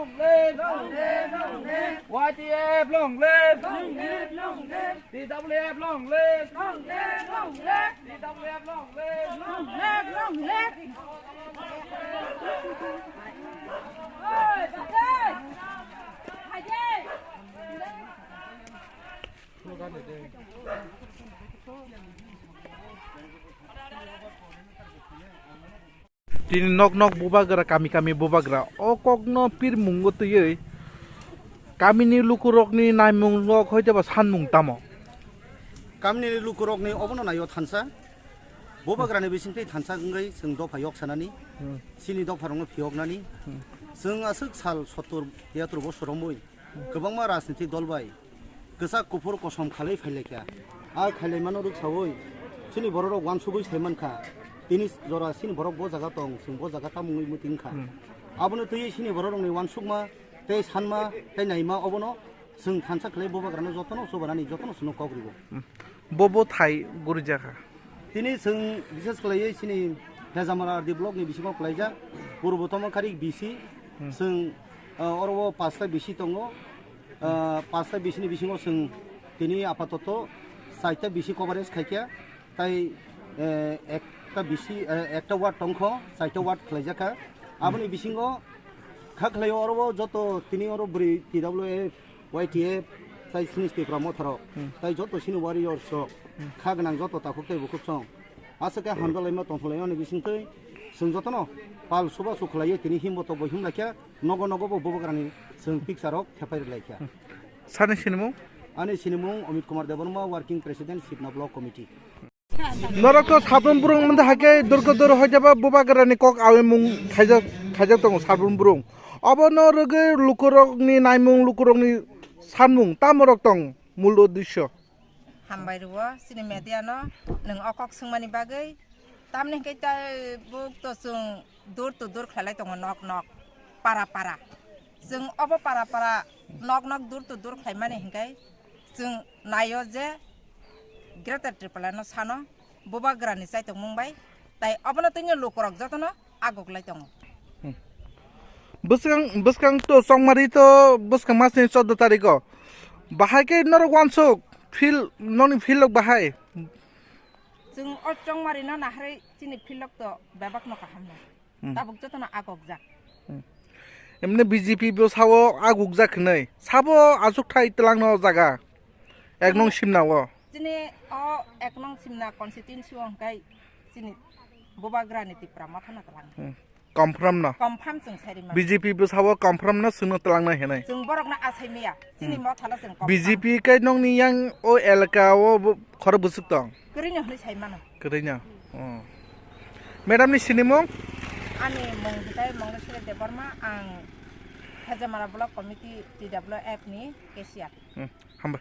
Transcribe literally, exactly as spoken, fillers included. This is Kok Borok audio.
Long live! Long live! Long live! Y T F long live! Long live! Long live! T W F long live! Long live! Long live! T W F long live! Long live! Long live! Hey, Bajaj! Bajaj! Tini nok nok bubagra, kami kami bubagra, o kokno pirmungo twiwi kamini lukurokni naimung nok hoiteba sanmung tamo? Kamini lukurokni obono naio thansa, bubagrani bisingtwi thansa wngwi chwng dopha yok sanani, Hmm. chini dopharokno phiyoknani, Hmm. chwng aswk sal sottor tiyatro bosor romwi kwbangma rajnitik dol bai kwchak kuphur kosom khalai phailaikha. A khailaimano rwksaui chini bororok uansugui saimankha. Tini jora chini borok bo jaga tong, chwng bo jaga tamungwi mutingkha. Hmm. Abono twiwi chini bororokni uansukma tei sanma tei naima obono chwng thansa khlai bubagrano jotono chubanani jotono chwngno kok rwo. Hmm. Bo bo thai gurijakha. Tini chwng bises khlaiwi chini Hejamara R D block ni bisingo khlaijak, purbo Tomokhari B C, Hmm. chwng, ah, oro o pasta B C tongo, ah, pasta B C ni bisingo chwng tini apatoto chaita B C coverage khaikha, tai, eh, ekta B C, eh, ekta ward tongkho, chaita ward khlaijakha. Aboni bisingo kha khlaio oro o joto tini oro bwrwi T W F, Y T F, tai chini Tipra Motharok, Hmm. tai joto chini warriors rok, Hmm. kha gwnang joto takhuk tei bukhuk song. Aswk khe hamjalaima tongthoklaimani bisingtwi chwng jotono pal subasu khlaiwi tini himbo tokbo himlaikha, nogo nogo bo bubagrani chwng picture rok thepai rwlaikha. Sani sinimung? Ani sinimung Amit Kumar Debbarma, Working President, Sibna Block Committee. Norok to sabrum brung manda hake durko dur hoiteba bubagrani kok awimung khaijak, khaijak tongo sabrum brung. Obono rwgwi lukurokni naimung, lukurokni sanmung tamorok tong mul uddesyo. Hambai rwo chini media no nwng o kok swngmani bagwi. Tamni hwnkhe tai buk to chwng door to door khlailai tongo, nok nok, para para. Chwng obo para para, nok nok, door to door khlaimani hwnkhe chwng naio je Greater Tipraland no sano bubagrani chaitokmung bai, tai obono twino lukurok jotono agoklai tongo. Hmm. Bwskang, bwskang to chongmari to bwskang masni chordo tariko. Bahai khe norok uansuk field, nokni field rok bahai. Chwng o chongmari no naharwi chini field rok to bebak no kaham no. Hmm. Tabuk jotono agokjak. Hmm. Emne B J P bo sao agokjak hinwi. Sabo achukthai twlangno o jaga. Ek nong Chini, simna o. Chini o ek nong simna constituency o hwnkhe chini bubagrani Tipra Motha no twlang. Hmm. Confirm no. Confirm chwng sairima. B J P bo sao confirm no chwngno twlangnai hinwi. Chwng borokno asai maya. Chini Hmm. Motha no chwng confirm. B J P khe nongni yang o elaka o bo khoro bwswk tong? Kwrwino hwnwi sai mano. Kwrwino? Hmm. Oh. Madam ni sinimung? Ani mung hitai Mongeswari Debbarma, ang Hejamara Block Committee T W F ni cashier. Hmm. Hambai.